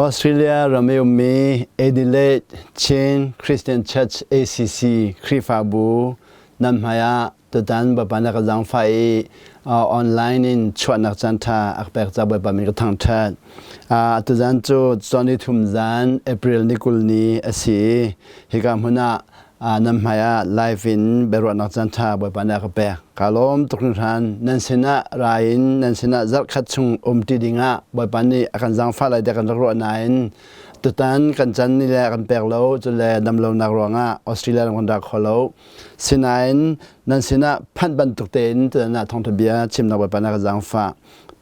Australia ram i ummi Adelaide Chin Christian Church ACC Khrihfabu nan hmaiah tutan Bawipa na ka zaangfah i online in chuahnak caanṭha a ka pek ca Bawipa min ka thangṭhat. Tuzan cu cawn thum zan April ni 20 ni a si i hika hmun ah nan hmaiah live in biaruahnak caanṭha Bawipa nih a ka pek. Ka lawm tuk hringhran. Nan sinah ra in nan sinah zarhkhat chung umṭi dingah Bawipa nih a kan zaangfah lai tiah kan rak ruah nain tutan kan can ni le kan pek lo cule damlonak ruangah Australia ram kan ra kho lo. Sinain nan sinah phanh bantuk tein tutan ah thawngṭha bia chimnak Bawipa nih a ka zaangfah.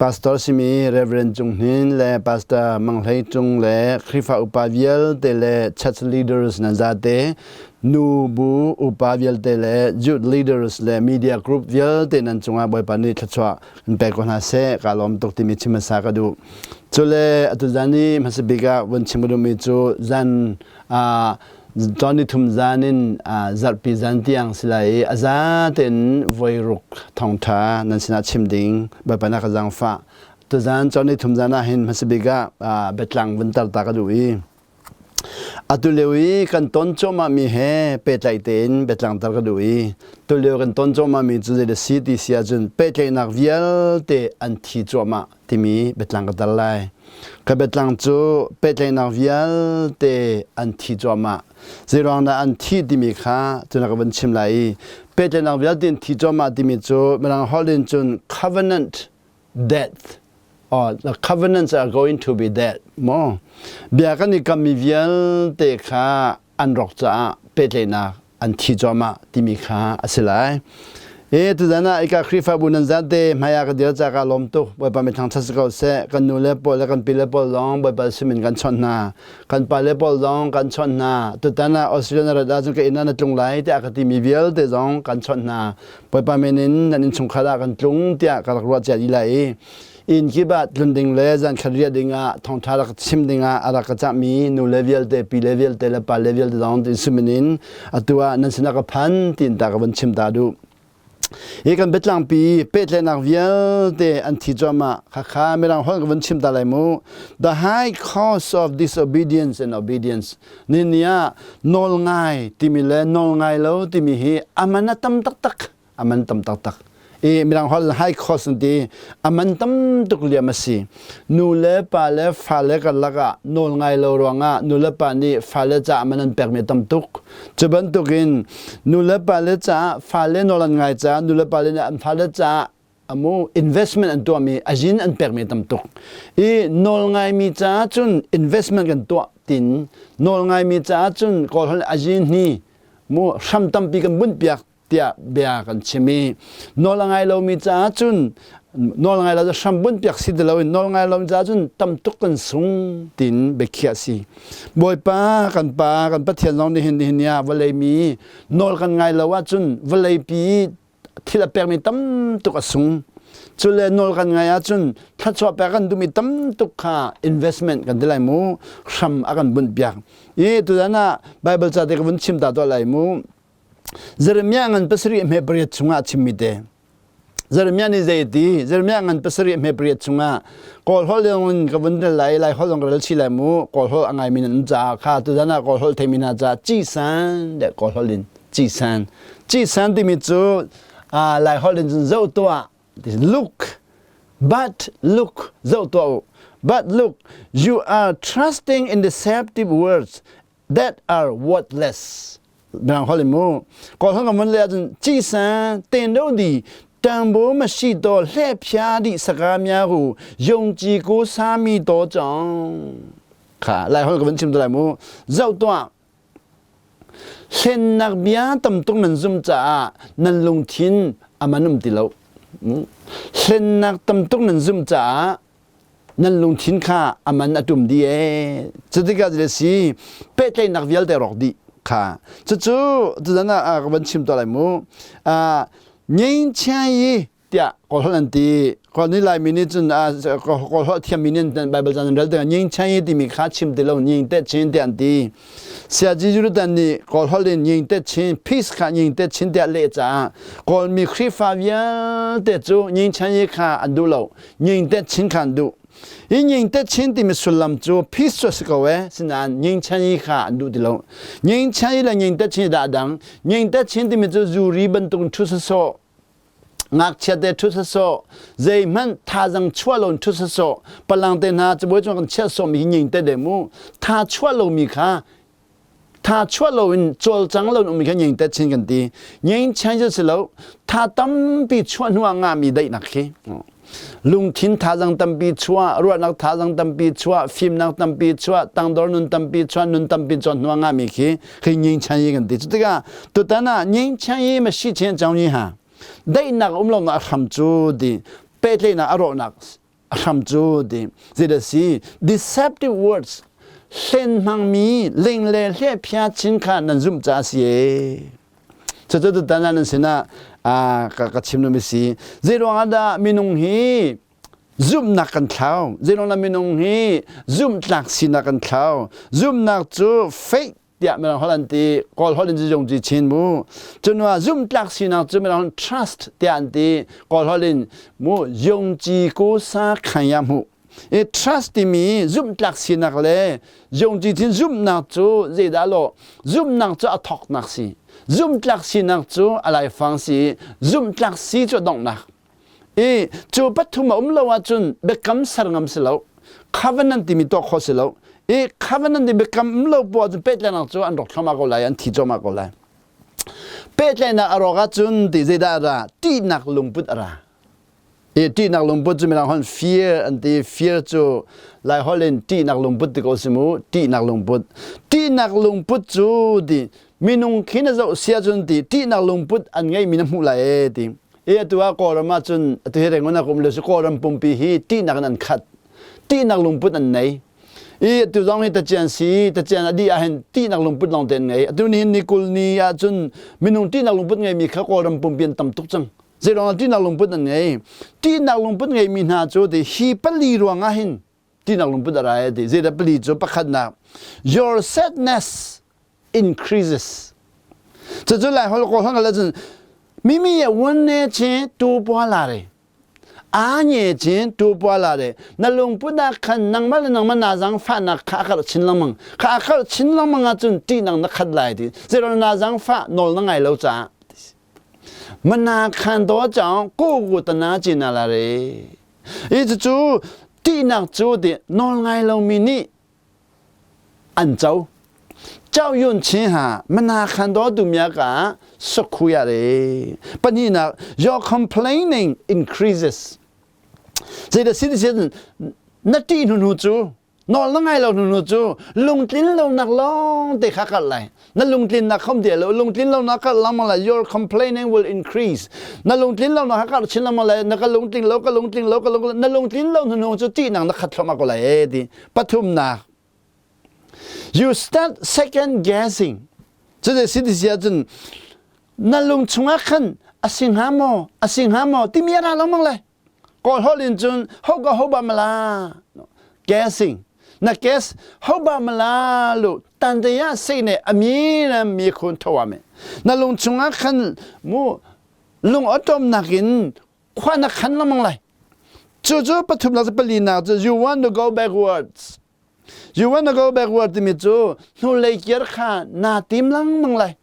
Pastor simi Reverend Cung Hnin le Pastor Mang Hlei Cung le Khrihfa upa vialte le church leaders nan zate nu bu upa vialte le youth leaders le media group vialte nan cungah Bawipa nih thluachuah in pek ko hna seh. Ka lawm tuk timi chim hmasa ka duh. Cule atu zan i hmasa bik ah vun chim ka duhmi cu zan Cawn ni thum zan in zarhpi zan tiang si lai i a za tein voi ruk thawngṭha nan sinah chim ding Bawipa na ka zaangfah. Tuzan cawn ni thum zan ah hin hmasa bik ah biatlang vun tar ta ka duh i atu lio i kan ton cuahmah mi he pehtlaih tein biatlang tar ka duh i tulio kan ton cuahmah mi cu zei dah si ti si ahcun pehtlaihnak vialte an thi cuahmah timi biatlang ka tar lai. Ka biatlang cu pehtlaihnak vialte an thi cuahmah. Zeiruang dah an thi timi kha cun ka van chim lai i pehtlaihnak vialte an thi cuahmah timi cu mirang holh in cun covenant death or the covenants are going to be dead mo bia kan i kammi vialte kha an rawk caah pehtlaihnak an thi cuahmah timi kha a si lai. E tuzan ah ika Khrihfabu nan zate hmai ah ka dir ca ka lawm tuk. Bawipa mi thangṭhat si ko seh. Kan nu le pawl le kan pi le pawl zong Bawipa simin kan chawnh hna. Kan pa le pawl zong kan chawnh hna. Tutan ah Australia na rat ahcun ka inn ah na tlung lai tiah ka timi vialte zong kan chawnh hna. Bawipa min in nan innchungkhar ah kan tlung tiah ka rak ruah cia dih lai i inn kip ah tlun ding le zankhat riah ding ah thawngṭha rak chim ding ah a rak ka cahmi nu le vialte pi le vialte le pa le vialte zong tin sumin in atu ah nan sinah ka phan tiin ta ka van chim ta duh. Hi kan biatlangpi pehtlaihnak vialte an thi cuahmah khakha mirang holh ka van chim ta lai mu. The high cost of disobedience and obedience. Ni ni ah nawl ngai timi le nawl ngai lo timi hi aman a tam taktak. A man tam taktak. I mirang holh high cost an ti. A man tam tuk liam a si. Nu le pa le fale karlak ah nawl ngai lo ruangah nu le pa nih fale caah man an pekmi a tam tuk. Cu bantukin nu le pa le caah fale nawl an ngai caah nu le pa le nih an fale caah amu investment an tuahmi azin an pekmi tam tuk. I nawl ngaimi caah cun investment kan tuah tin nawl ngaimi caah cun kawl holh azin hi mu hram tampi kan bunh piak tiah bia kan chim i nawl a ngai lomi caah cun nawl ngai lo hram bunh piak si ti loin nawl ngai lomi caah cun tam tuk kan sung tin biakhiah si. Bawipa kan pa kan Pathian zong nihin nihin ni ah vawlei mi nawl kan ngai lo ahcun vawlei pi thil a pekmi tam tuk a sung. Cule nawl kan ngai ahcun thluachuah pek kan duhmi tam tuk kha investment kan ti lai mu hram a kan bunh piak. I tuzan ah Bible ca te ka vun chim ta tuah lai mu. Jeremiah ngan pasarih hme pariat chungah a chimmi te. Jeremiah nih zei ti? Jeremiah ngan pasarih hme pariat chungah Kawl holh in ka vun rel lai, Lai holh zong ka rel chi lai mu. Kawl holh a ngaimi nan um caah kha tuzan ah Kawl holh theimi hna caah cisan le Kawl holh in cisan. Cisan timi cu Lai holh in cun zoh tuah, look, but look, zoh tuah u. But look, you are trusting in deceptive words that are worthless. Mirang holh in mu. Kawl holh ka mun le ahcun cisan ten do di tangbo ma shi to hle phya di saka mya hu yong chi ko sa mi to chong kha lai holh ka van chim to lai mu zau tuah hlennak bia tam tuk nan zum caah nan lungthin aman um ti lo hlennak tam tuk nan zum caah Nan lungthin kha a man a ṭum dih ee. Cutikah zeidah si pehtlaihnak vialte rawk dih kha. Cucu tuzan ah ka van chim tuah lai mu. Ngeinchia yi tiah Kawl holh an ti. Kawl nih Laimi nih cun Kawl holh thiammi nih Bible ca nan rel tikah ngeinchia yi timi kha chim ti lo nging te chin tiah an ti. Siaji Jurutan nih Kawl holh in nging te chin peace kha nging te chin tiah leh caah Kawlmi Khrihfa vialte cu ngingchan yi kha an duh lo. Nging te chin kha an duh. Hi nyingte chin timi sullam cu peace cu a si ko e, sinain nyingchan i kha an duh ti lo. Nyingchan i le nyingte chin dah dang. Nyingte chin timi cu zuri bantuk in ṭhu sawsawh, ngakchia te ṭhu sawsawh, zeihmanh thazang chuah lo in ṭhu sawsawh, palang te hna cabuai cung kan chiah sawhmi hi nyingte de mu. Tha chuah lomi kha Tha chuah loin cawlcang loin ummi kha nyengtet chin kan ti. Nyengchan cu si lo, tha tampi chuah hnu ah ngahmi daihnak khi. Lungthin thazang tampi chuah, ruahnak thazang tampi chuah, fimnak tampi chuah, tangdor nun tampi chuah, nun tampi chuah hnu ah ngahmi khi khi nyengchan yi kan ti. Cutikah tutan ah nyengchan yi ma shi chen chang ni ha. Daihnak um lo nak hram cu ti pehtlaihnak a rawhnak a hram cu ti zeidah si deceptive words hlen hmangmi ling le hlehphia chin kha nan zumh caah si e cucu tutan ah nan sinah ka chim lomi si zeiruang ah dah minung hi zumhnak kan thlau zeiruang dah minung hi zumhtlak sinak kan thlau zumhnak cu faith tiah mirang holh an ti kawl holh in zung ci chin mu cunwa zumtlak sinak cu mirang holh trust tiah an ti kawl holh in mu yung ci ko sa khanya mu i trust timi zumtlak sinak le yung ci chin zumnak cu zeidah lo zumnak cu a thoknak si zumtlak sinak cu a laifang si zumtlak si cu a donghnak I cu pathum a um lo ahcun biakam ser ngam si lo. Covenant timi tuah khawh si lo. I covenant ti biakam um lo poah ahcun pehtlaihnak cu an rawk thluahmah ko lai, an thi cuahmah ko lai. Pehtlaihnak a rawk ahcun ti zeidah a ra? Ṭihnak lungput a ra. I ṭihnak lungput cu mirang holh fear an ti. Fear cu Lai holh in ṭihnak lungput ti ko si mu. Ṭihnak lungput. Ṭihnak lungput cu ti minung khi na zoh sia cun ti ṭihnak lungput an ngeimi na hmuh lai ee ti. I atu ah Kawlram ahcun atu hi Rangoon ah ka um lio si Kawlram pumpi hi ṭihnak in an khat. Ṭihnak lungput an nei. I atu zong hi tacian si, tacian a dih ahhin ṭihnak lungput lawng te an ngei. Atu nihin ni 20 ni ahcun minung ṭihnak lungput ngeimi kha Kawlram pumpi an tam tuk cang. Zeiruang ah ṭihnak lungput an ngei? Ṭihnak lungput ngeimi hna cu ti hi pali ruang ah hin ṭihnak lungput a ra e ti. Zeidah pali cu pakhatnak your sadness increases. Cucu Lai holh ko hang le cun mimi ye wan ne che tu pua la re a nye chin tu pua la re na lungput ah khan nangmah le nangmah na zangfah nak kha a karh chin lengmang kha a karh chin lengmang ahcun ṭihnang na khat lai ti zeiro na zangfah nawl na ngai lo caah mana khan do chang ko ku ta na chin la re i cucu ṭihnak cu ti nawl ngai lomi nih an co. Chao yun chin ha mana khan do du mya ka sokhu ya re. Pahnihnak your complaining increases. Zeidah sin sin na ṭih hnu hnu cu nawl na ngai lo hnu hnu cu lungtlin lonak lawng te kha kal lai. Na lungtlinnak khom ti lo lungtlin lonak kal lengmang lai your complaining will increase. Na lungtlin lonak kha kal chin lengmang lai na ka lungtling lo ka lungtling lo ka lung na lungtlin lo hnu hnu cu ṭihnak na khat thluahmah ko lai e ti. Pathumnak, you start second guessing. Cuti si ti si ahcun na lung chungah khan a si hnga maw, a si hnga maw timi a ra lengmang lai. Kawl holh in cun ho ka ho ba mala guessing. Na guess ho ba mala lu tandaya sei ne ami na mi khun thawa me. Na lung chungah khan mu lung awṭawmnak in khua na khan lengmang lai. Cucu pathumnak cu palinak cu you want to go backwards. You want to go backward timi cu hnulei kir kha naa tim lengmang lai.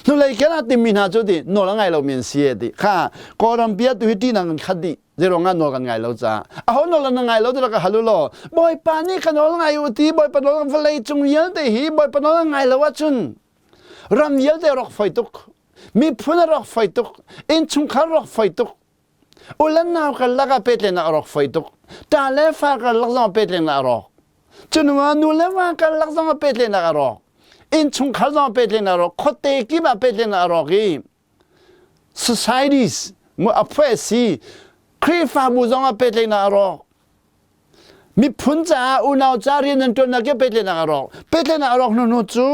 Hnulei kir aa timmi hna cu ti nawl a ngai lomi an si ti kha Kawlram pi ah tu hi ṭihnak an khat dih. Zeiruang ah nawl kan ngai lo caah. Aho nawl na ngai lo ti ka hal u law Bawipa nih ka nawl ngai u ti Bawipa nawl vawlei cung vialte hi Bawipa nawl ngai lo ahcun ram vialte rawk foi tuk miphun a rawk foi tuk innchungkhar rawk foi tuk ulan nau karlak ah pehtlaihnak a rawk foi tuk ṭa le fa karlak zong ah pehtlaihnak a rawk cunua nu le va karlak zong ah pehtlaihnak a rawk innchungkhar zong ah pehtlaihnak a rawk khuate kip ah pehtlaihnak a rawk i societies mu a phuah si Khrihfabu zong ah pehtlaihnak a rawk miphun caah unau ca rian an ṭuannak ke pehtlaihnak a rawk pehtlaihnak a rawk hnu hnu cu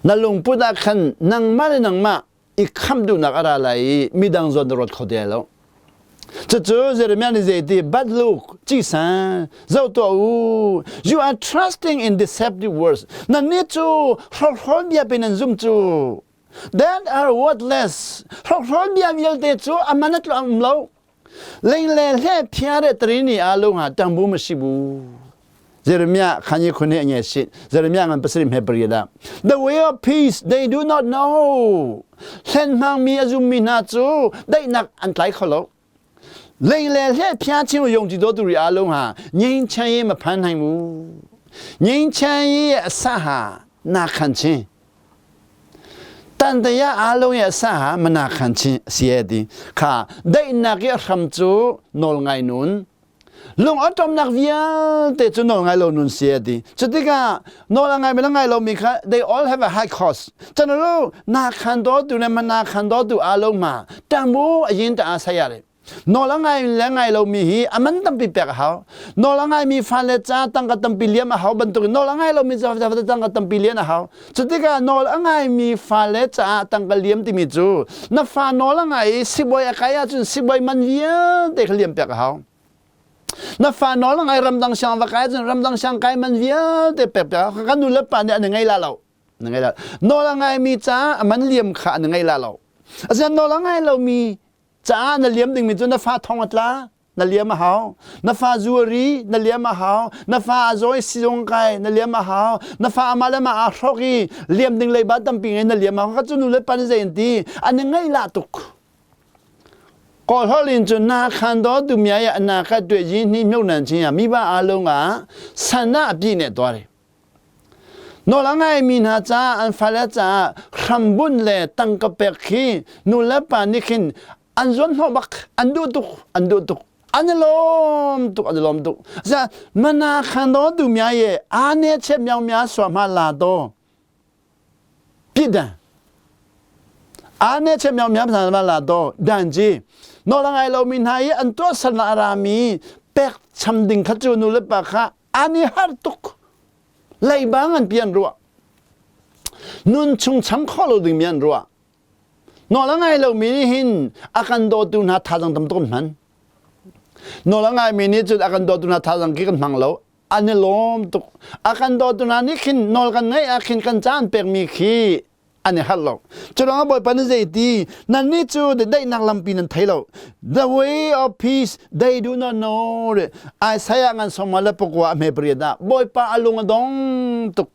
Na lungput ah khan nangmah le nangmah i khamh duhnak a ra lai i midang zawn na ruat kho ti lo. Cucu Jeremiah nih zeiti but look, cisan, zoh tuah u, you are trusting in deceptive words. Nannih cu hrokhrawl bia pe nan zum cu. That are worthless. Hrokhrawl bia vialte cu a man a tluang um lo. လိမ်လည်လှည့်ဖျားတဲ့သတင်းတွေအားလုံးဟာတန်ဖိုးမရှိဘူး။ယေရမြခန်းကြီးခုနှစ်အငယ်ရှစ်ယေရမြငန်ပစရိမေပရိယ The way of peace they do not know လှန်မှန်မီအဇုမီနာချူဒိုင်နက်အန်လိုက်ခလောလိမ်လည်လှည့်ဖျားခြင်းကိုယုံကြည်သောသူတွေအားလုံးဟာငြိမ်းချမ်းရေးမဖမ်းနိုင်ဘူး။ငြိမ်းချမ်းရေးရဲ့အစဟာနာခံခြင်းတန်တရားအားလုံးရဲ့အစဟာမနာခံခြင်းအစီအသည်ခါဒိုင်နက်ရဲ့ဟမ်ချူနိုလငိုင်နွန် lung atom nak vialte cu nawl ngai lo nun si ti cutikah nawl a ngai me ngai lo mi kha they all have a high cost ကျွန်တော်တို့နာခံတော်သူနဲ့မနာခံတော်သူအလုံးမှာတန်ဖိုးအရင်တအားဆက်ရတယ်နော်လငိုင်လငိုင်lo mi hi aman tampi pek hau no la ngai mi fa le cha tang ka tampi liam a hau bantuk no la ngai lo mi cha fa tang ka tampi lian a hau cutika no la ngai mi fa le cha tang ka liam ti mi cu na fa no la ngai siboy a kai ahcun siboy man vialte kha liam pek a hau Na fa nawl ngai ramdang siang va kai cun ramdang siang kai man vialte pek piak kan nu le pa nih an ngei la lo na ngei la nawl a ngai mi ca a man liam kha an ngei la lo asian nawl a ngai lo mi ca na liam ding mi cu na fa thong a tla na liam a hau na fa zuari na liam a hau na fa a zawi sizung kai na liam a hau na fa ama le ma a hrok i liam ding leiba tampi ngei na liam a hau ka cu nu le pa ni zei an ti an ngei la tuk ကောဟလင်ကျနာခန္တော်သူများရဲ့အနာဂတ်တွေရင်းနှီးမြုပ်နှံခြင်းဟာမိဘအလုံးကဆန္ဒအပြည့်နဲ့သွားတယ်။နော်လငိုင်မီနာချာအန်ဖလာချာခမ်ဘွန်လေတန်ကပက်ခီနူလပါနိခင်အန်ဇွန်ဟဘက်အန်ဒူတုအန်ဒူတုအန်လုံးတုအန်လုံးတုဇာမနာခန္တော်သူများရဲ့အာနေချက်မြောင်များစွာမှလာတော့ ပြစ်ဒဏ်အားနဲ့ချက်မြောင်များဆန်မလာတော့ဒန်ကြီးနော်လငိုင်လိုမီနိုင်အန်တော့ဆန်လာရာမီပက်ချမ်ဒင်းခချူနူလပခအာနီဟာတုကလိုက်ဘာငန်ပြန်ရောနွန်ချုံချမ်ခေါလိုဒင်းမြန်ရောနော်လငိုင်လိုမီဟင်အကန်ဒိုတူနာသာဇန်တမ်တုံဟန်နော်လငိုင်မီနီချအကန်ဒိုတူနာသာဇန်ကိကန်မန်လော an i lawm tuk. A kan dawtu hna nih khin nawl kan ngaih ah khin kan caan pekmi khi an i harh lo. Curuangah Bawipa nih zeiti nannih cu daihnak lampi nan thei lo. The way of peace they do not know. Isaiah ngan sawma le pakua a hme pariat ah Bawipa a lung a dong tuk.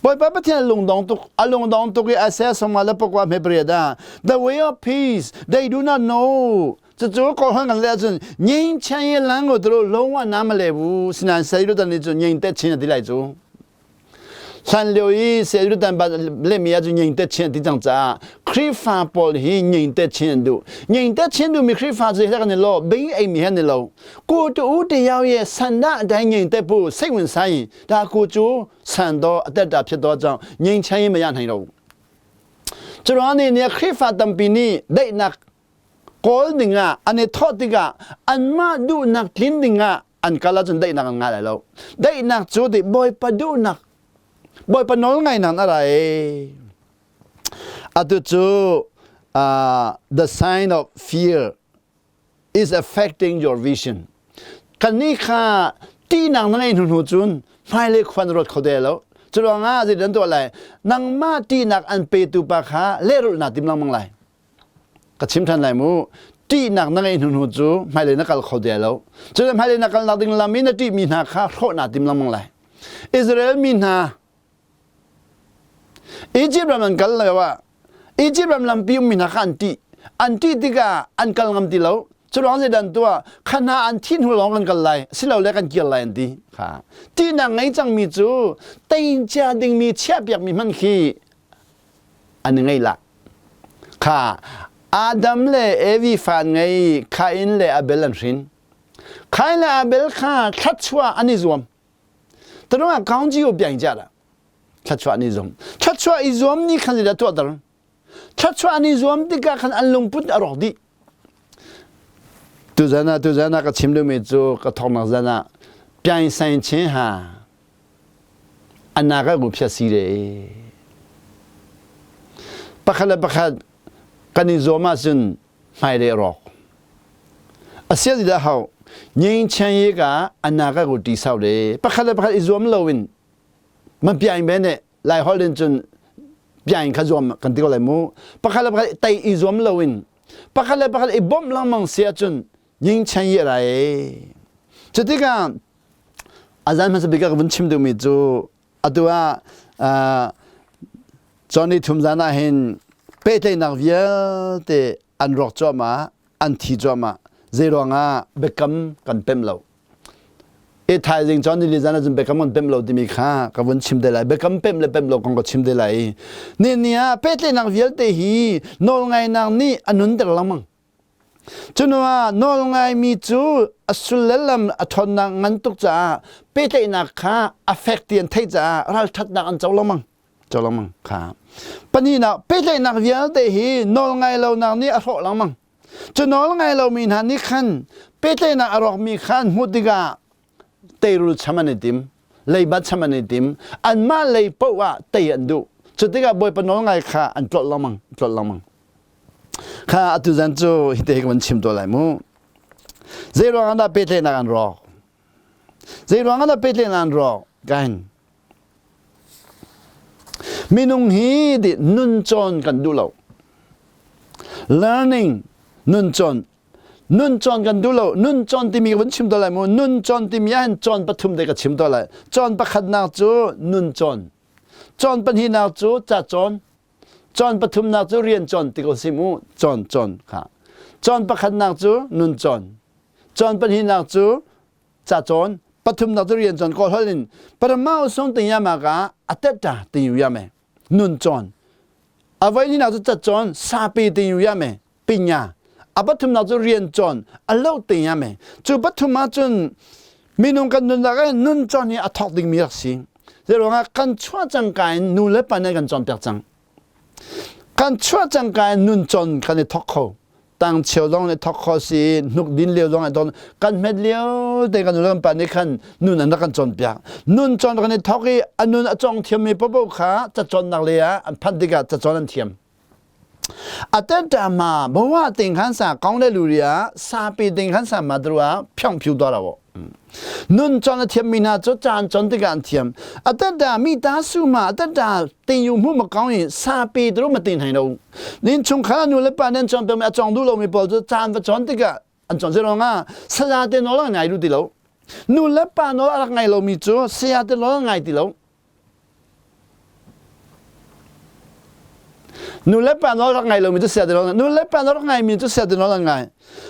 Bawipa Pathian a lungdong tuk a lungdong tuk i Isaiah sawma le pakua hme pariat ah the way of peace they do not know cucu kawlholh kan leh ahcun ငြိမ်းချမ်းရေးလမ်းကိုသူတို့လုံးဝနားမလည်ဘူးစနန်ဆယ်ရုတန်นี่ကျငြိမ်သက်ခြင်းတိလိုက်ကျဆန်လျိုဤဆယ်ရုတန်ပါလက်မရကျငြိမ်သက်ခြင်းတိကြောင့်จ้าခရစ်ဖာပေါ်ဟိငြိမ်သက်ခြင်းတို့ငြိမ်သက်ခြင်းတို့မိခရစ်ဖာစေတဲ့ကနေလောဘိန်းအိမ်မီဟနေလောကိုတူတယောက်ရဲ့ဆန္ဒအတိုင်းငြိမ်သက်ဖို့စိတ်ဝင်စားရင်ဒါကိုကျိုးဆန်သောအသက်တာဖြစ်သောကြောင့်ငြိမ်ချမ်းရေးမရနိုင်တော့ဘူးကျွန်တော်အနေနဲ့ခရစ်ဖာတမ်ပီနီဒိတ်နက် kawl dingah an i thawh tikah anmah duhnak tlin dingah an kal ahcun daihnak an ngah lai lo. Daihnak cu ti Bawipa duhnak, Bawipa nawl ngainak a ra i atu cu the sign of fear is affecting your vision. Kannih kha ṭihnak na ngeih hnu hnu cun hmailei khua na ruat kho te lo. Curuangah zeidah an tuah lai? Nangmah ṭihnak an petu pa kha lehrulh naa tim lengmang lai. Ka chim ṭhan lai mu. Ṭihnak na ngeih hnu hnu cu hmailei na kal kho te lo. Cun hmailei na kalnak ding lam i na ṭihmi hna kha hrawh naa tim lengmang lai. Israel mi hna Egypt ram an kal lio ah Egypt ram lampi ummi hna kha an ṭih. An ṭih tikah an kal ngam ti lo. Cu ruang zeidah an tuah? Kha hna an thih hnu lawng kan kal lai, silole kan kir lai an ti. Kha ṭihnak ngei cangmi cu teincia dingmi chiahpiakmi hmanh khi an i ngei la. Kha Adam le Evi fa an ngei, Kain le Abel an hrin. Kain le Abel kha thluachuah an i zuam. Tarung ah ကောင်းကြီးကိုပြိုင်ကြတာ thluachuah an i zuam. Thluachuah i zuam ni khan zeidah tuahter? Thluachuah an i zuam tikah khan an lungput a rawk dih. Tuzan ah tuzan ah ka chim duhmi cu ka thawknak zan ah ပြိုင်ဆိုင်ခြင်းဟာအနာဂတ်ကိုဖျက်ဆီးတယ်pakhat le pakhat kan i zuam ahcun hmailei a rawk a sia ti dah hau ငြိမ်းချမ်းရေးကအနာဂတ်ကိုတည်ဆောက်တယ်pakhat le pakhat i zuam loin မပြိုင်ဘဲနဲ့ lai holh in cun ပြိုင် kha zuam kan ti ko lai mu pakhat le pakhat tei i zuam loin Pakhat le pakhat i bawmh lengmang si ahcun yingchen ye rai. Cutikah azan hmasa bik ah ka vun chim duhmi cu atu ah Johnny thum zan ah hin pehtlaihnak vialte an rawk cuahmah, an thi cuahmah. Zeiruangah biakam kan pemh lo. E thaizing Johnny li zan ahcun biakam kan pemh lo timi kha ka vun chim te lai. Biakam pemh le pemh lo kong ka chim te lai. Ni ni ah pehtlaihnak vialte hi nawlngainak nih a nunter lengmang. Cunuah nawlngaimi cu a sul le lam a ṭhawnnak ngan tuk caah pehtlaihnak kha a fek ti an theih caah ralṭhatnak an co lengmang. Co lengmang kha. Pahnihnak, pehtlaihnak vialte hi nawlngai lonak nih a hrawh lengmang. Cu nawlngai lomi hna nih khan pehtlaihnak a rawkmi kha an hmuh tikah teirul cham an i tim, leiba cham an i tim, anmah lei paoh ah tei an duh. Cu tikah Bawipa nawlngai kha an tlolh lengmang, tlolh lengmang. Kha atu zan cu hite hi ka van chim tuah lai mu. Zei ruang ah dah pehtlaihnak an rawk? Zei ruang ah dah pehtlaihnak an rawk? Kain. Minung hi di nun cawn kan duh lo. Learning nun cawn nun cawn kan duh lo nun cawn timi ka van chim tuah lai mu nun cawn timi ah hin cawn pathum te ka chim tuah lai cawn pakhatnak cu nun cawn cawn pahnihnak cu ca cawn Cawn pathumnak cu rian cawn ti ko sim u. Cawn cawn kha. Cawn pakhatnak cu nun cawn. Cawn pahnihnak cu ca cawn. Pathumnak cu rian cawn kawl holh in parama usung ting yama ka atetta ting yu yame nun cawn. Avoi ni nak cu ca cawn sapi ting yu yame pinya a pathumnak cu rian cawn a lo te ya me cu pathum ah cun minung kan nunnak ah nun cawn hi a thawk dingmi rak si zeiruangah kan chuah cangka in nu le pa nih kan cawnpiak cang kan chuah cangka in nun cawn kan i thawk kho tang cheu zong nih thawk kho si hnuk din lio zong nih ton kan hmet lio te kan nu le kan pa nih khan nun an rak kan cawnpiak nun cawn kan i thawk i a nun a cawng thiammi popo kha cacawnnak lei ah an phanh tikah cacawn an thiam အတက်တာမှာဘဝသင်ခန်းစာကောင်းတဲ့လူတွေကစာပေသင်ခန်းစာမှာသူတို့ကဖြောင့်ဖြူသွားတာပေါ့နွန်ချွန်အထင်မီနာချွန်ချွန်တကန်ထင်အတက်တာမိသားစုမှာအတက်တာတင်ယူမှုမကောင်းရင်စာပေတို့မတင်နိုင်တော့နင်းချုံခါနူလည်းပန်နေချွန်ပြမအချောင်းတို့လုံးမပေါ်ချန်ချွန်တကအချွန်စရောငါဆရာတင်တော့ငိုင်လို့တီလို့နူလည်းပန်တော့အငိုင်လို့မီချဆရာတင်တော့ငိုင်တီလို့ Nu le pa nawl rak ngai lomi cu sia ti nawl nu le pa nawl rak ngaimi cu sia ti nawl an ngai.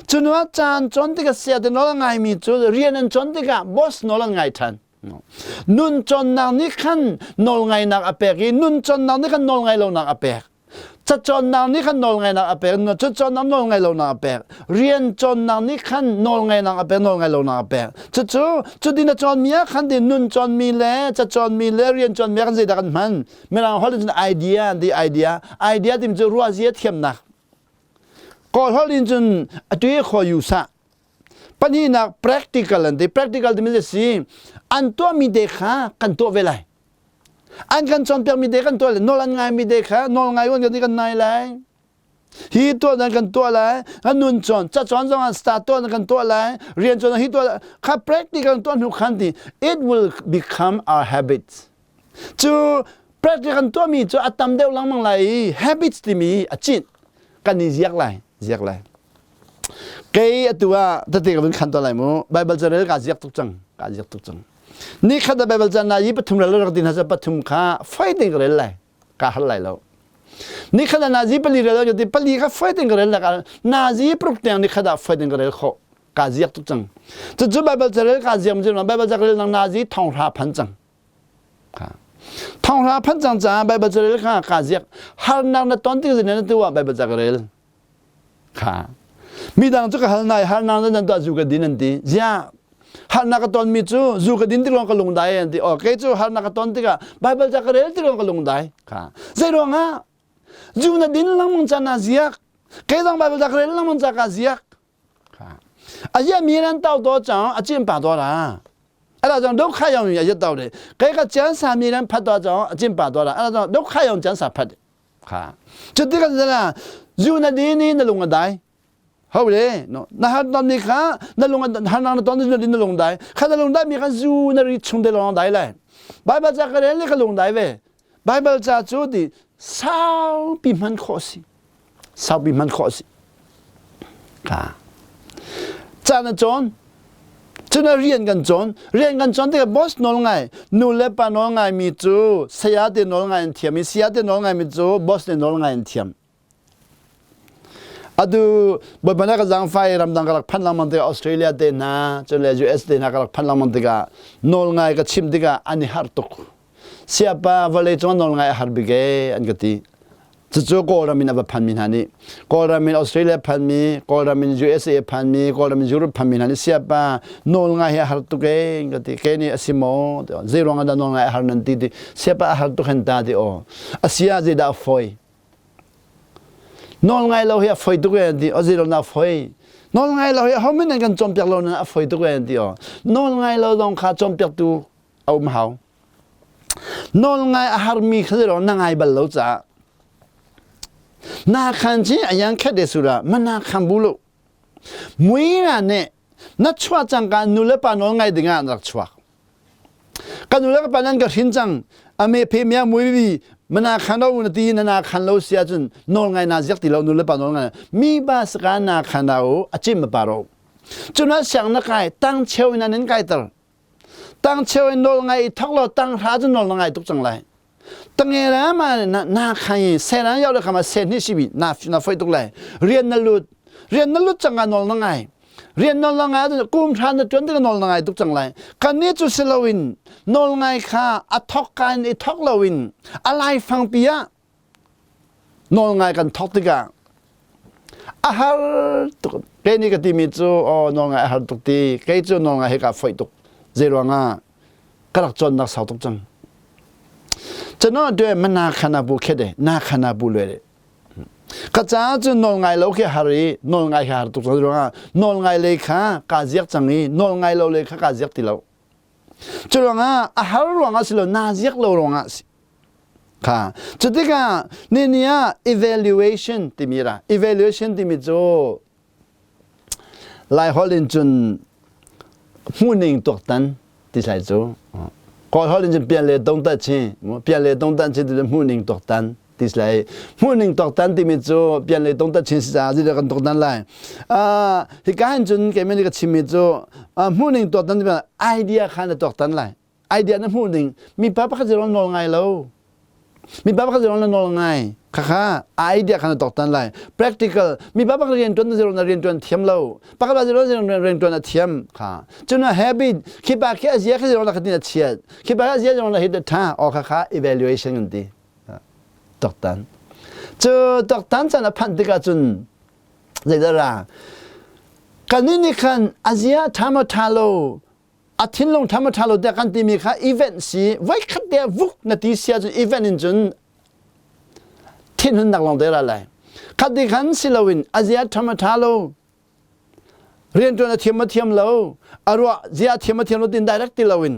Cu nu ah caan cawn tikah sia ti nawl a ngaimi cu rian an cawn tikah boss nawl an ngai ṭhan. Nun cawnnak nih khan nawl ngainak a pek i nun cawnnak nih khan nawl ngai lonak a pek. Cacawnnak nih khan nawlngaihnak a pek, cacawnnak nawlngaih lonak a pek. Rian cawnnak nih khan nawlngaihnak a pek, nawlngaih lonak a pek. Cucu cutin a cawnmi ah khan din nun cawnmi le cacawnmi le rian cawnmi ah khan zeidah kan hman? Mirang holh in cun idea an ti idea. Idea timi cu ruahzia thiamnak. Kawl holh in cun a tui khaw yu sah. Pahnihnak practical an ti. Practical timi cu si an tuahmi te kha kan tuah ve lai. An kan cawnpiakmi te kan tuah lai nawl an ngaimi te kha nawl ngai kan kan nai lai hi tuah nan kan tuah lai kan nun cawn ca cawn zong ah star tuah nan kan tuah lai rian cawn hi tuah kha practical tuah hnu khan ti it will become our habits cu practical kan tuahmi cu a tam deuh lengmang lai i habits timi a cit kan i ziak lai ziak lai kei atu ah tete ka vun khan tuah lai mu bible carel ka ziak tuk cang ka ziak tuk cang Nikhat ah Baibal ca na i pathum rel rak din hna pathum kha foi tein ka rel lai ka har lai lo. Nikhat ah nazi pali rel rak ti pali kha foi tein ka rel lai nazi paruk tiang nikhat ah foi tein ka rel khawh ka ziak tuk cang. Cucu Baibal ca rel ka ziak cun Baibal ca rel nang nazi thonghra phan cang. Thonghra phan cang caah Baibal ca rel kha ka ziak harnak na ton tik zin na tu ah Baibal ca ka rel. Kha. Midang cu ka hal nai harnak nan tuah zu ka din an ti. Ziah harnak ka tonmi cu zu ka din tik lawng ka lungdai an ti. Oh, kei cu harnak ka ton tikah Bible ca ka rel tik lawng ka lungdai. Kha. Zei ruangah zu na din lengmang ca na ziak. Kei zong Bible ca ka rel lengmang ca ka ziak. Kha. A zia mi nan tau to chang a chin pa to la. Ala zong dok kha yong ya tau de. Kei ka chian sa mi nan phat to chang a chin pa to la. Ala zong dok kha yong chan sa phat. Kha. Cuti kan zala zu na din i na lung a dai. Ho le no na har ton mi kha na lung har na ton na din na lung dai. Kha na lung dai mi kha zu na ri chung te lung dai lai. Bible ca ka rel le ka lung dai ve. Bible ca cu ti saupi hman khawh si. Saupi hman khawh si. Kha. Ca na cawn. Cun rian kan cawn. Rian kan cawn tikah boss nawl ngai, nu le pa nawl ngai mi cu saya te nawl ngai an thiam i saya te nawl ngai mi cu boss te nawl ngai an thiam. Atu Bawipa nih ka zaangfah i ramdang ka rak phanh lengmang tikah Australia te hna, cun le US te hna ka rak phanh lengmang tikah nawl ngai ka chim tikah an i harh tuk. Siapa vawlei cung nawl ngai a har bik ee an ka ti. Cucu Kawlram in a va phanmi hna nih Kawlram in Australia phanmi, Kawlram in USA phanmi, Kawlram in Europe phanmi hna nih siapa nawl ngai hi a har tuk ee an ka ti. Kei nih a si maw? Zei ruang ah dah nawl ngai a har nan ti ti. Siapa a har tuk hen ta ti aw. A si ah zeidah a fawi? Nawl ngai lo hi a foi tuk e an ti. O zei na foi. Nawl ngai lo hi ho min an kan cawnpiak lo nan a foi tuk e an ti o. Nawl ngai lo zong kha cawnpiaktu a um hau. Nawl ngai a harmi kha zei na ngai bal lo caah. Na khan chi ayang khat de sura mana khan bu lo. Mui na ne na chuah cangka nu le pa nawl ngai dingah an rak chuak. Kan nu le ka pa nan ka hrin cang. Ame phe mia mui vi mana khan lo na ti na na khan lo sia cun nawl ngai na ziak ti lo nu le pa nawl ngai mi ba saka na khan na u achim ma pa ro cuna siang na kai tang cheu in an kai ter tang cheu in nawl ngai thok lo tang hra cun nawl na ngai tuk cang lai tange ra ma na na khan se na yaw le khama se ni si bi na na foi tuk lai rian na lut rian na lut changa nawl na ngai rian nawl na ngai kum hra na tuan tik nawl na ngai tuk cang lai kan ni chu si loin nawl ngai kha a thok kan i thok loin a lai fang pi ah nawl ngai kan thok tikah a har tuk ke ni ka ti mi cu o nawl ngai a har tuk ti kei cu nawl ngai he ka foi tuk zei ruangah ka rak cawnnak sau tuk cang cano de mana khana bu khe de na khana bu le ka ca cu nawl ngai lo khi har i nawl ngai har tuk cang ruangah nawl ngai le kha ka ziak cang i nawl ngai lo le kha ka ziak ti lo cu ruangah a har ruangah si lo na ziak lo ruangah si kha cu tikah ni ni ah evaluation timi ra evaluation timi cu Laiholh in cun hmuhning tuaktan ti sai cu. Kawlholh in cun pian le dongtat chi, pian le dongtan chi ti hmuhning tuaktan ti sai. Hmuhning tuaktan timi cu pian le dongtat chin si caah zeidah kan tuaktan lai. Hika hin cun keimah nih ka chimmi cu hmuhning tuaktan timi idea kha na tuaktan lai. Idea na hmuh ding mipa pakhat zong nawl ngai lo mipa pakhat zong na nawl ngai khakha idea kha na toktan lai practical mipa pakhat rian tuan na zero na rian tuan thiam lo pakhat ba zero zero rian tuan a thiam kha cuna habit khipa khi azia khi zero na khatin a chiat khipa khi azia zero na hit tha o khakha evaluation kan ti toktan cu toktan chan a phanh tikah cun zeidah kan nih khan azia tha ma tha lo A thinlung tham a ṭha lo tiah kan timi kha event si voikhat te vuk na ti sia cun event in cun thinhunnak lawng te ra lai. Khat ti khan si loin a zia tham a ṭha lo rianṭuan a thiam a thiam lo a ruah zia a thiam a thiam lo tin direct ti loin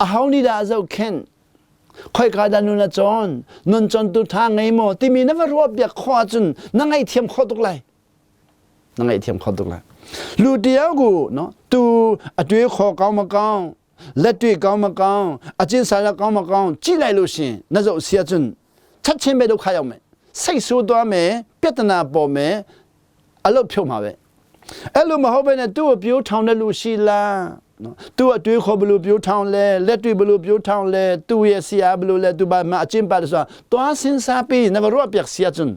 aho nih dah a zohkhenh khoika dah nun a cawn nun cawntu ṭha ngei maw timi na va ruah piak khawh ahcun na ngaihthiam khawh tuk lai. Na ngaihthiam kho tuk lai. Lu tiau gu no tu a tui kho kau ma kau let tui kau ma kau a cin sa la kau ma kau chi lai lu si na zo sia cun chat chen be do khai me sei su to me piatana po me alo phyo ma be elu ma ho be ne tu pyu thong ne lu si la tu a tui kho blu pyu thong le let tui blu pyu thong le tu ye sia blu le tu ba ma chin pa so to sin sa pi na ba ro piak sia cun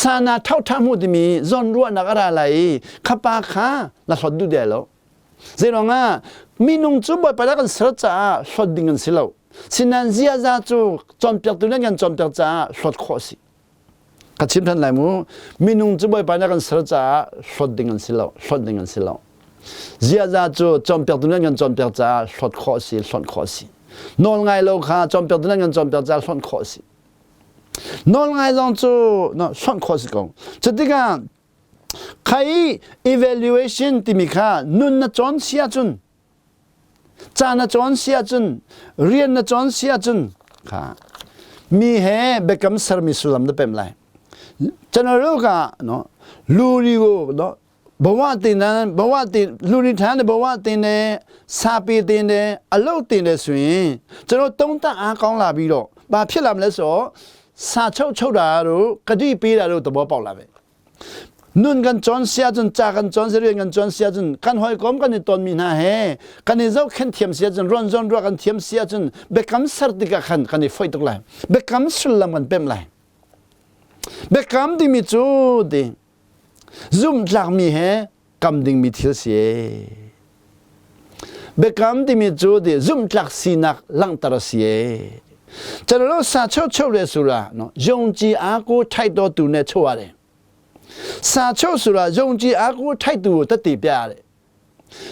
Sana thoṭha hmuh timi zawnruahnak a ra lai i khapa kha na hlawt duh dai lo. Zeiruangah minung cu Bawipa dah kan ser caah hlawt ding an si lo. Sinain ziaza cu cawnpiaktu nih kan cawnpiak caah hlawt khawh a si. Ka chim ṭhan lai mu. Minung cu Bawipa nih kan ser caah hlawt ding an si lo. Hlawt ding an si lo. Ziaza cu cawnpiaktu nih kan cawnpiak caah hlawt khawh a si, hlawt khawh a si. Nawl ngai lo kha cawnpiaktu nih kan cawnpiak caah hlawt khawh a si. Nawlngai zong cu hlonh khawh si ko. Cutikah khai evaluation timi kha nun na cawn si ahcun ca na cawn si ahcun rian na cawn si ahcun kha mi he biakam sermi sullam na pemh lai. General ka no luri go no ဘဝတင်တဲ့ဘဝတင်လူတွေထားတဲ့ဘဝတင်တယ်စာပေတင်တယ်အလုပ်တင်တယ်ဆိုရင်ကျွန်တော်တုံးတက်အားကောင်းလာပြီးတော့ဘာဖြစ်လာမလဲဆိုတော့စာချုပ်ချုပ်တာတို့ဂတိပေးတာတို့သဘောပေါက်လာပဲ။ Nun kan cawn si ahcun, ca kan cawn si, rian kan cawn si ahcun, kan hawikom kan i tonmi hna he kan i zohkhenh thiam si ahcun, ruanzawn ruah kan thiam si ahcun, biakam ser tikah khan kan i foih tuk lai. Biakam sullam kan pemh lai. Biakam timi cu ti zumhtlakmi he kam dingmi thil si ee. Biakam timi cu ti zumhtlak sinak langhter a si ee. Calo sa cheu cheu le sura no yongji a ku thai to tu ne chua le. Sa cheu sura yongji a ku thai tu ta ti pya le.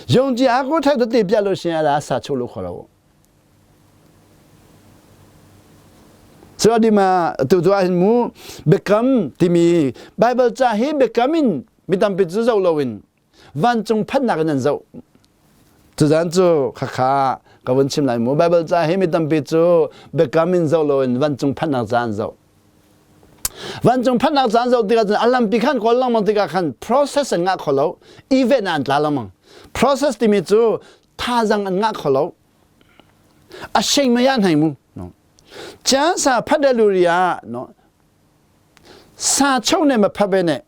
Yongji a ku thai tu ti pya lo sin ala sa cheu lu kholo. So di ma tu tu ah hin mu biakam timi Bible ca hi biakam in mi tampi cu zoh loin vancung phannak in an zoh. Tuzan cu khakha ka vun chim lai mu Bible ca hi mi tampi cu biakam in zoh loin vancung phannak ca an zoh. Vancung phannak ca an zoh tikah cun a lampi khan kawl lengmang tikah khan process an ngah kho lo event ah an tla lengmang. Process timi cu thazang an ngah kho lo. A sheng maya hnai mu. No. Chan sa phadaluria no. Sa chau ne ma phabe ne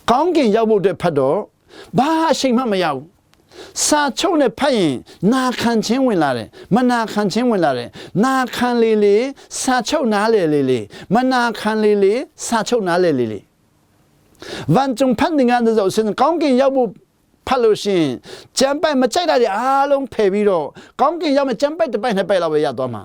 ကောင်းကင်ရောက်ဖို့အတွက်ဖတ်တော့ဘာအချိန်မှမရဘူးစာချုပ်နဲ့ဖတ်ရင်နာခံခြင်းဝင်လာတယ်မနာခံခြင်းဝင်လာတယ်နာခံလေလေစာချုပ်နားလေလေလေမနာခံလေလေစာချုပ်နားလေလေလေဝန်ကျုံဖတ်နေငါတို့ဆိုရင်ကောင်းကင်ရောက်ဖို့ဖတ်လို့ရှိရင်ကျမ်းပိုက်မကြိုက်တာတွေအားလုံးဖယ်ပြီးတော့ကောင်းကင်ရောက်မှကျမ်းပိုက်တစ်ပိုက်နှစ်ပိုက်လောက်ပဲရသွားမှာ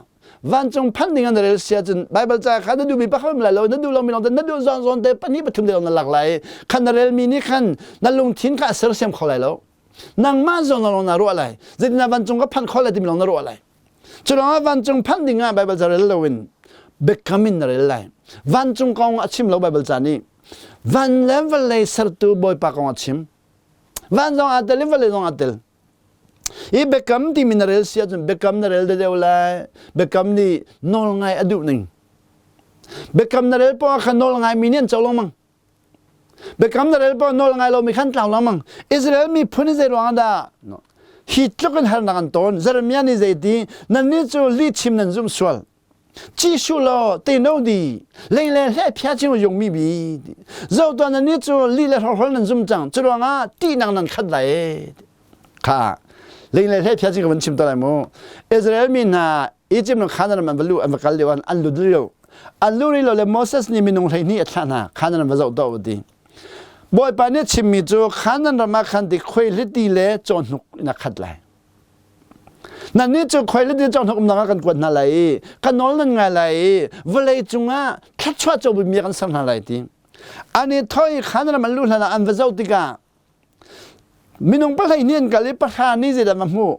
万中判定的人写真 Bible 在看的都比不好来了，那都老米老的那都上上的不你不听的那落来，看的人民你看那龙天卡蛇先考来了，那马上那龙那落来，这那万中个判考来的龙那落来，就让万中判定啊 Bible 在人了问，becoming 人来，万中讲阿chim 老 Bible 在呢，万 level 来设都不会把讲阿chim，万中阿得 level 中阿得。Hi biakam timi na rel si ahcun biakam na rel deuh lai. Biakam nih nawl ngai a duh ning. Biakam na rel poah khan nawl ngai mi nih an co lengmang. Biakam na rel poah nawl ngai lomi khan tlau lengmang. Israel miphun hi zei ruangah dah hi tluk in harnak an ton? Jeremiah nih zeiti nannih cu lihchim nan zumh sual. 继续了对努的，零来来偏进用咪咪的，肉端的你做历来好好能怎么讲？这个啊，地能能看来，看，零来来偏进个问题得来么？Israel 民啊，已经能看到们不路，俺们干了俺路的 an lu ri lo le Moses nih minung 12 a thlah hna Canaan ram va zoh tuah u ti Bawipa nih chimmi cu Canaan ram ah khan ti khuaihliti le cawhnuk in a khat lai Nannih cu khuailiti cawhnuk umnak ah kan kuat hna lai i ka nawl nan ngai lai i vawlei cungah thluachuah co bimi kan ser hna lai ti. An i thawh i Canaan ram an luh hlan ah an va zoh tikah minung pahlei nih an kal i pahra nih zeidah va hmuh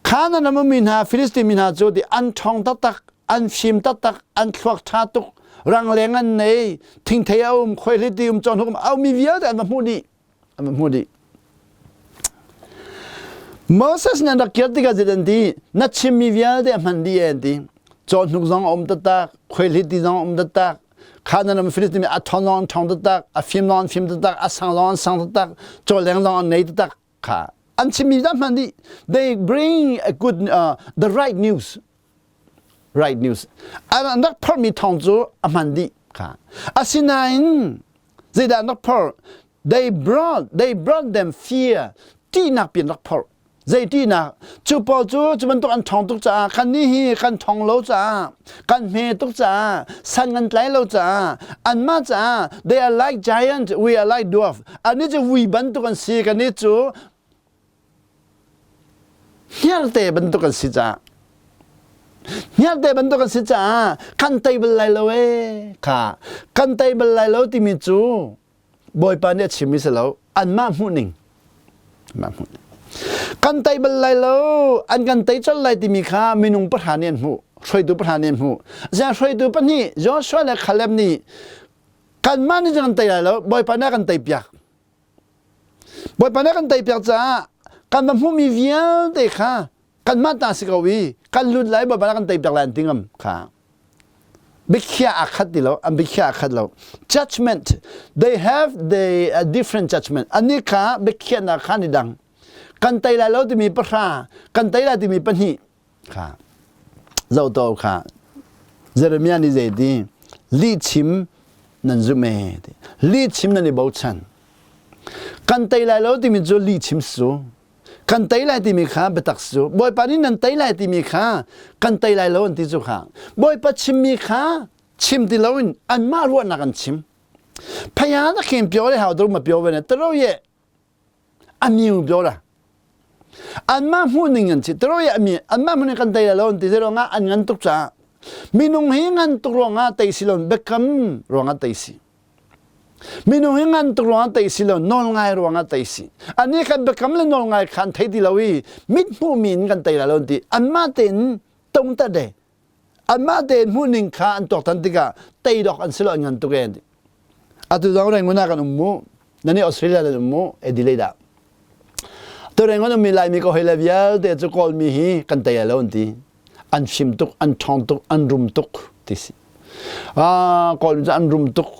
Canaan ram ummi hna Filistin mi hna cu ti an ṭhawng taktak an fim taktak an thluak ṭha tuk rangleng an nei thingthei a um khuaihliti um cawhnuk um a ummi vialte an va hmuh dih an va hmuh dih Moses nih an rak kir tikah zeidah an ti na chimmi vialte a hman dih an ti cawhnuk zong a um taktak khuaihliti zong a um taktak Canaan ram Filistin mi a ṭhawng zong an ṭhawng taktak a fim zong an fim taktak a sang zong an sang taktak cawleng zong an nei taktak kha an chimmi dah hman dih they bring a good the right news right news an rak phorhmi thawng cu a hman dih kha asinain zeidah an rak phorh they brought they brought them fear ṭihnak pian rak phorh zei ṭihnak cu pawl cu cu bantuk an ṭhawng tuk caah kan nih hi kan ṭhawng lo caah kan hme tuk caah san kan tlai lo caah anmah caah they are like giant we are like dwarf annih cu vui bantuk an si kannih cu hniarte bantuk an si caah hniarte bantuk an si caah kan tei bal lai lo ee kha kan tei bal lai lo timi cu Bawipa nih a chimmi si lo anmah hmuhning anmah hmuhning kan tei bal lai lo an kan tei colh lai timi kha minung pahra nih an hmuh hruaitu pahra nih an hmuh ziang hruaitu pahnih Joshua le Caleb nih kanmah nih kan tei lai lo Bawipa nih a kan tei piak Bawipa nih a kan tei piak caah kan va hmuhmi vialte kha kanmah ta si ko i kan lut lai Bawipa nih a kan tei piak lai an ti ngam kha biakhiah aa khat ti lo an biakhiah aa khat lo judgment they have the uh, different judgment ani kha biakhiahnak kha ni dang kan tei lai lo timi pahra kan tei lai timi pahnih kha zoto kha Jeremiah nih zei ti lihchim Nan zumh e ti. Lihchim nan i bochan. Kan tei lai lo timi cu lihchim su. Kan tei lai timi kha biatak su. Bawipa nih nan tei lai timi kha kan tei lai lo an ti cu kha. Bawipa chimmi kha chim ti loin anmah ruahnak an chim. Phaya na khem pyo le hau do ma pyo ve ne taro ye amiu pyo la. Anmah hmuh ning an si taro ye ami anmah hmuh ning kan tei lai lo an ti zero nga an ngan tuk caah minung hi ngan tuk ruangah tei si lo biakam ruangah tei si. Minung hi ngan tuk ruangah tei si lo nawl ngai ruangah tei si. Ani kan biakam le nawl ngai khan thei ti lo i mit hmuh mi in kan tei lai lo an ti. Anmah tein tong ta de anmah tein hmuhning kha an tuaktan tikah tei dawk an si lo an ngan tuk e atu zong Rangoon ah kan um mu nani Australia nan um mu Adelaide ah tu Rangoon ummi Laimi ka hoi le vialte cu Kawlmi hi kan tei lo an ti an fim tuk an ṭhawng tuk an rum tuk ti si ah Kawlmi cu an rum tuk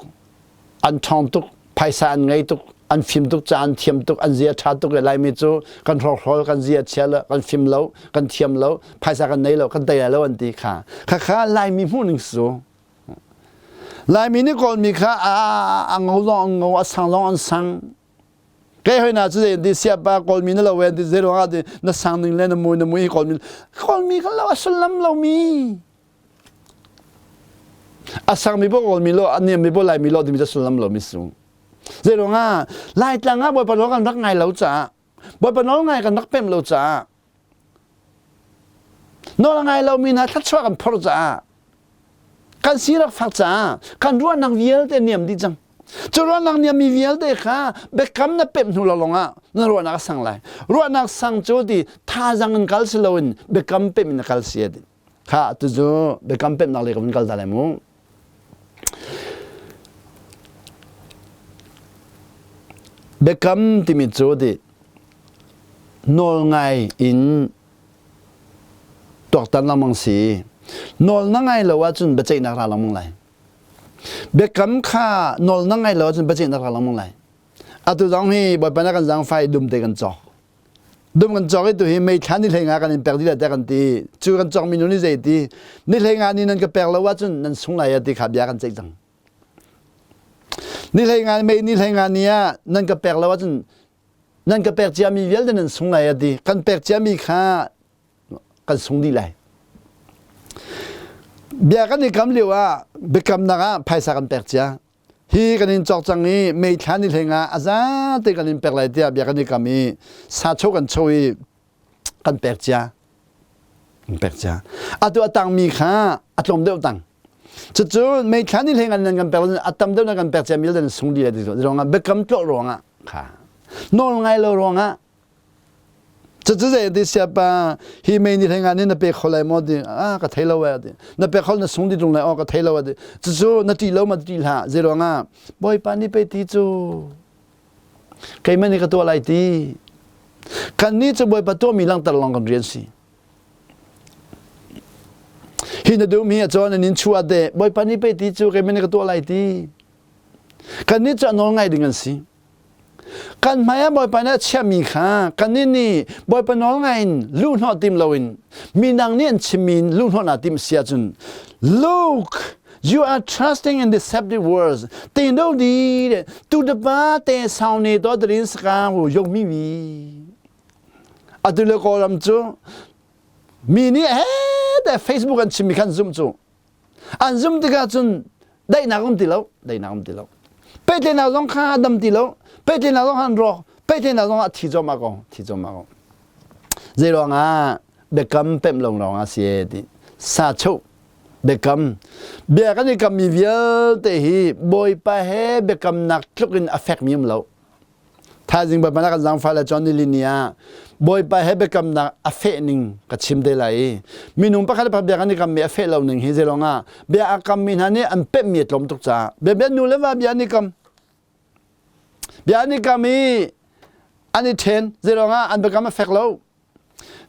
an ṭhawng tuk, phaisa an ngei tuk, an fim tuk, ca an thiam tuk, an zia ṭha tuk i Laimi cu kan hrawkhrol, kan zia chia lo, kan fim lo, kan thiam lo, phaisa kan nei lo, kan tei lai lo an ti kha. Khakha Laimi hmuhning su. Laimi nih Kawlmi kha a, a ngo zong an ngo, a sang zong an sang. Kei hoi na cu zei ti siapa Kawlmi na lo en ti zei ruangah ti na sang ning le na mui na mui Kawlmi Kawlmi kan lo a sullam lomi. A sangmi paoh Kawlmi lo, a niammi paoh Laimi lo timi cu sullam lomi si. Zei ruangah Laitlang ah Bawipa nawl kan rak ngai lo caah Bawipa nawl ngai kan rak pemh lo caah nawl a ngai lomi hna thluachuah kan phorh caah kan si rak fak caah kan ruahnak vialte niam dih cang. Cu ruahnak niammi vialte kha biakam na pemh hnu lawng ah na ruahnak a sang lai. Ruahnak sang cu ti thazang in kal si loin biakam pemh in na kal si a ti. Kha tucu biakam pemhnak lei ka vun kal ta lai mu. Biakam timi cu ti nawl ngai in tuaktan lengmang si. Nawl na ngai lo ahcun biaceihnak ra lengmang lai. Biakam kha nawl na ngai lo ahcun biaceihnak ra lengmang lai. Atu zong hi Bawipa na kan zaangfai dum te kan cawk. Dum kan cawk i tu hi meithla ni hlei nga kan in pek dih lai tiah kan ti. Cu kan cawk mi nu nih zei ti? Ni hlei nga ni nan ka pek lo ahcun nan sung lai ti kha bia kan ceih cang. Ni hlei nga mei ni hlei nga ni ah nan ka pek lo ahcun nan ka pek ciami vialte nan sung lai a ti. Kan pek ciami kha kan sung dih lai. Bia kan i kam lio ah biakamnak ah phaisa kan pek cia. Hi kan in cawk cang i meithla ni hleng ah a zate kan in pek lai tiah bia kan i kam i sa cho kan cho i kan pek cia. Kan pek cia. Atu a tangmi kha a tlawm deuh tang. Cucu meithla ni hleng an kan pek a tam deuh na kan pek cia mi dan sung di lai ti ruangah biakam tlawh ruangah kha nawl ngai lo ruangah Cucu zei ti siapa hi mei ni hlei nga nih na pe kho lai maw ti ah ka thei lo eh ti na pe kho na sung di tung lai aw ka thei lo ti cucu na ṭih lo ma ṭih hlah zei ruangah Bawipa nih pei ti cu keimah nih ka tuah lai ti kan nih cu Bawipa tuahmi langhter lawng kan rian si hi na dum hi a cawn an in chuah te Bawipa nih pei ti cu keimah nih ka tuah lai ti kan nih cu a nawl ngai ding an si Kan hmai ah Bawipa nih a chiahmi kha kannih nih Bawipa nawl ngai in luhhnawh tim loin midang nih an chimmi in luhhnawh naa timh si ahcun Look, you are trusting in deceptive words. Te do di tu de pa te sau ne to drin saka hu yong mi mi. Atu le Kawlram cu mi nih he te Facebook an chimmi khan zum cu An zum tikah cun daihnak um ti lo, daihnak um ti lo. Pehtlaihnak zong kha a dam ti lo, pehtlaihnak zong an rawk, pehtlaihnak zong a thi cuahmah ko, thi cuahmah ko. Zei ruangah biakam pemh lo lawng ah si e ti. Sa chuh biakam bia kan i kammi vialte hi Bawipa he biakamnak tluk in a fekmi um lo. Thaizing Bawipa na kan zaangfah le cun nili ni ah Bawipa he biakamnak a feh ning ka chim te lai i minung pakhat le pakhat bia kan i kammi a feh lo ning hi zeilong ah bia a kammi hna nih an pemhmi a tlawm tuk caah bia bia nu le va bia an i kam bia an i kam i an i ṭhen zeilong ah an biakam a fek lo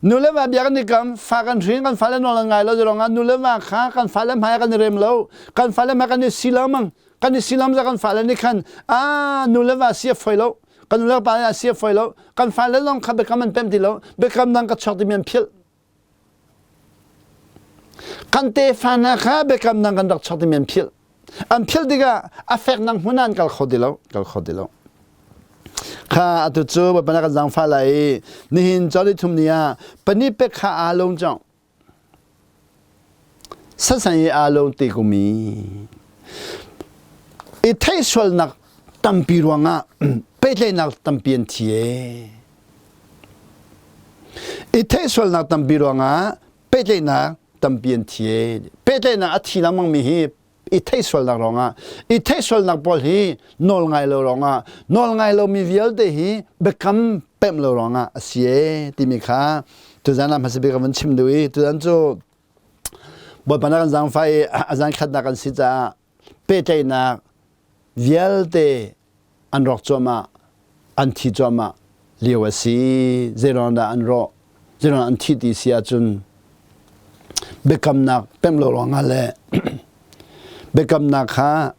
Nu le va bia kan i kam, fa kan hrin, kan fale nawl an ngai lo ruangah nu le va kha kan fale hmai kan i rem lo, kan fale hmai kan i si lo mang, kan i si lam za kan fale nih khan ah nu le va si a foi lo, kan nu le pa nih a si a foi lo, kan fale zong kha biakam an pem ti lo, biakam dang ka chuak timi an philh. Kan tefa hna kha biakam dang kan rak chuak timi an philh. An philh tikah a feknak hmun ah an kal kho ti lo, kal kho ti lo. Kha atu cu Bawipa na kan zaangfah lai i nihin cawli thum ni ah pani pek kha aa lung cang. Sasan i aa lung te kum i i theihsualnak tampi ruangah pehtlaihnak tampi an thi ee. I theihsualnak tampi ruangah pehtlaihnak tampi an thi ee. Pehtlaihnak a thi lengmangmi hi i theihsualnak ruangah i theihsualnak pawl hi nawl ngai lo ruangah nawl ngai lomi vialte hi biakam pemh lo ruangah a si ee timi kha tuzan ah hmasa bik ka vun chim duh i tuzan cu Bawipa na kan zaangfah i a zan khatnak kan si caah pehtlaihnak vialte an rawk cuahmah, an thi cuahmah lio a si. Zeiruang dah an rawh? Zeiruang an thih ti si ahcun biakamnak pemh lo ruangah le biakamnak kha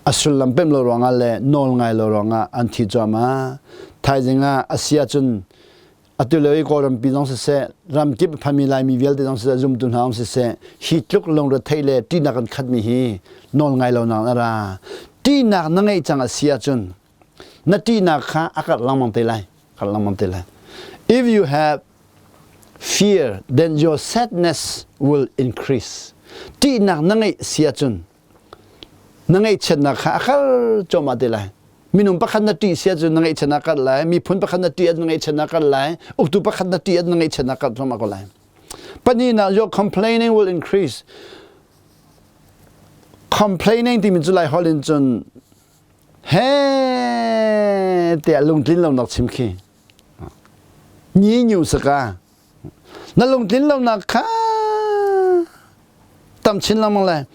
a sullam pemh lo ruangah le nawl ngai lo ruangah an thi cuahmah. Thaizing ah a si ahcun Atu lio i Kawlrampi zong siseh, ramkip phanmi Laimi vialte zong siseh, zumtu hna zong siseh, hi tluk lungrethei le ṭihnak an khatmi hi nawl ngai lo nak na ra. Ṭihnak na ngeih cang a si ahcun na ṭihnak kha a karh lengmang te lai. Karh lengmang te lai. If you have fear, then your sadness will increase. Ṭihnak na ngeih si ahcun na ngaihchiatnak kha a kal cuahmah te lai. Minung pakhat na ṭih si ahcun na ngaihchiatnak a karh lai, miphun pakhat na ṭih ahcun na ngaihchiatnak a karh lai, uktu pakhat na ṭih ahcun na ngaihchiatnak a karh cuahmah ko lai. Pahnihnak, your complaining will increase. Complaining timi cu Lai holh in cun he tiah lungtlin lonak chim khi. Nyi nyu saka. Na lungtlin lonak kha tam chin lengmang lai.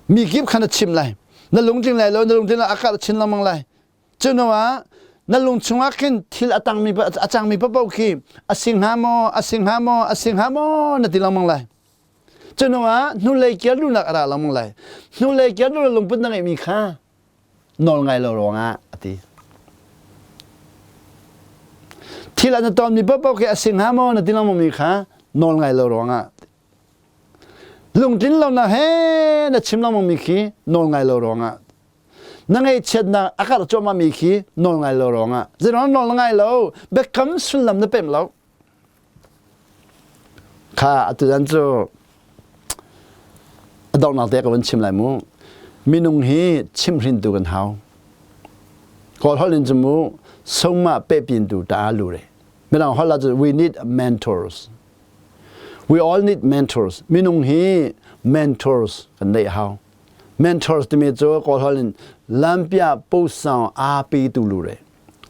Mi kip kha na chimh lai. Na lungtling lai lo, na lungtling lo a karh chin lengmang lai. Cuno ah na lung chungah khin thil a tangmi a cangmi paoh khi a si hnga maw, a si hnga maw, a si hnga maw na ti lengmang lai. Cuno ah hnulei kir duhnak a ra lengmang lai. Hnulei kir duhnak lungput na ngeihmi kha nawl ngai lo ruangah a ti. Thil an tonmi paohpaoh khi a si hnga maw na ti lengmangmi kha nawl ngai lo ruangah lungtlin lonak he na chim lengmangmi khi nawl ngai lo ruangah na ngaihchiatnak a karh cuahmahmi khi nawl ngai lo ruangah zeiruang nawl na ngai lo biakam sullam na pemh lo Kha atu cu a donghnak te ka vun chim lai mu. Minung hi chimhrintu kan hau. Kawl holh in cu mu soma pehpin tu ta lu re. Mirang holh ah cun we need mentors. We all need mentors. Minung hi mentors kan neih hau. Mentors timi cu Kawl holh in lampia posang aa pe tu lu re.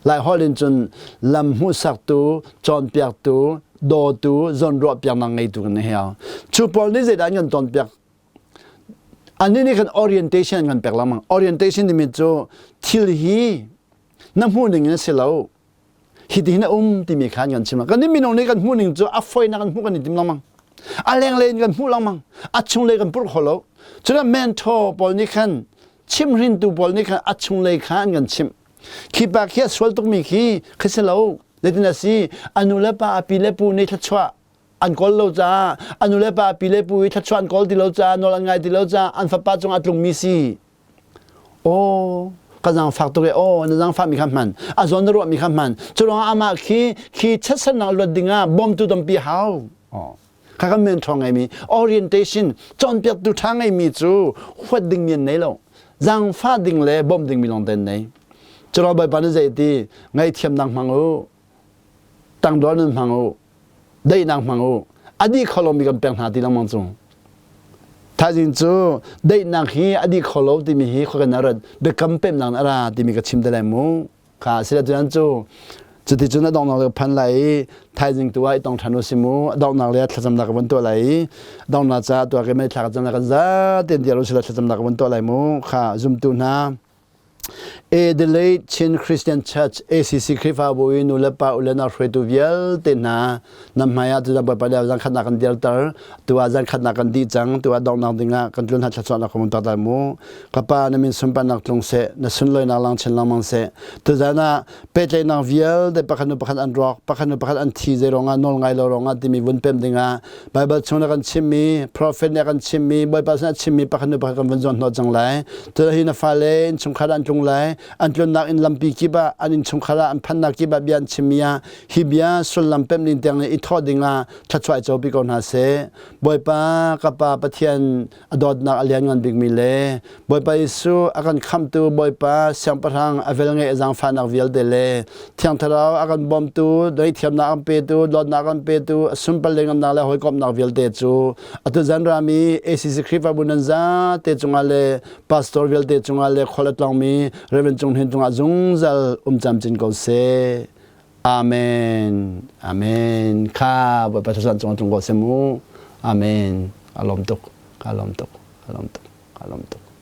Laiholh in cun lam hmuhsaktu, cawnpiaktu, dawtu, zawnruahpiaknak ngeitu kan hau. Cu pawl nih zeidah an kan cawnpiak? Annih nih kan orientation an kan pek lengmang. Orientation timi cu thil hi na hmuh ning in a si lo. Hitihin a um timi kha an kan chim. Kan minung nih kan hmuh ning cu a fawinak kan hmuh kan i tim lengmang. A lenglei in kan hmuh lengmang. A chunglei kan purh kho lo. Cun mentor pawl nih khan chimhrintu pawl nih khan a chunglei kha an kan chimh. Khi pa khi a sual tukmi khi khi si lo. Zeitin a si? A nu le pa, a pi le pu nih thluachuah an kawl lo caah, a nu le pa, a pi le pu i thluachuah an kawl ti lo caah, nawl an ngai ti lo caah an fapa cungah a tlungmi si. Aw, ka zaangfak tuk e. Aw, na zaangfahmi kha hman. A zawn na ruahmi kha hman. Cu ruangah amah khi khi chatsannak luat dingah bawmtu tampi hau. Aw. Kha kan men ṭhawng ngeimi orientation cawnpiaktu ṭha ngeimi cu huat dingmi an nei lo. Zaangfah ding le bawmh dingmi lawng te an nei. Cu Bawipa nih zei ti ngaihthiamnak hmang u, tangdor nun hmang u, daihnak hmang u, a dih kho lomi kan pek hna ti lengmang cu. Thaizing cu daihnak hi a dih kho lo timi hi khua kan rat biakam pemnak a ra timi ka chim te lai mu. Kha sila tuan cu cuticun a donghnak le phan lai i thaizing tu ah i tong ṭhan u si mu. A donghnak le thlacamnak ka vun tuah lai i donghnak caah tuah ke mei thla ka cam lai kan za ten tiar u sila thlacamnak ka vun tuah lai mu. Kha zumtu hna. Adelaide Chin Christian Church ACC Khrihfabu i nu le pa u le nau hruaitu vialte hna nan hmai ah tuzan Bawipa nih zan khatnak kan dirter tu ah zan khatnak kan dih cang tu ah donghnak dingah kan tlun hna thluachuahnak kan tak mu ka pa na min sunparnak tlung seh na sunlawinak lang chin lengmang seh tuzan ah pehtlaihnak vialte pakhat nu pakhat an rawk pakhat nu pakhat an thi zei ruangah nawl ngai lo ruangah timi vun pem dingah Baibal chung na kan chimmi, prophet nih a kan chimmi, Bawipa sinah chimmi pakhat hnu pakhat kan vun zuan hnawh cang lai. Cun hi na fale innchungkhar ah an tlung lai. An tlunnak inn lampi kip ah, an innchungkhar ah, an phannak kip ah bia an chimmi ah hi bia sullam pemh ding tiang i thawh ding ah thluachuah i copi ko hna seh. Bawipa ka Pa Pathian a dawtnak a lianngan bikmi le Bawipa Jesuh a kan khamhtu Bawipa Siangpahrang a velngeih a zaangfahnak vialte le Thiang Thlarau a kan bawmtu dawithiamnak an petu dawtnak an petu a sunpar le ngamnak le hawikomhnak vialte cu atu zan rami ACC Khrihfabu nan zate cungah le pastor vialte cungah le khual a tlawngmi Reverend Cung Hnin cungah zungzal um camcin ko seh. Amen. Amen. Kha Bawipa thluachuah cung tlung ko seh mu. Amen. Ka lawm tuk. Ka lawm tuk. Ka lawm tuk. Ka lawm tuk.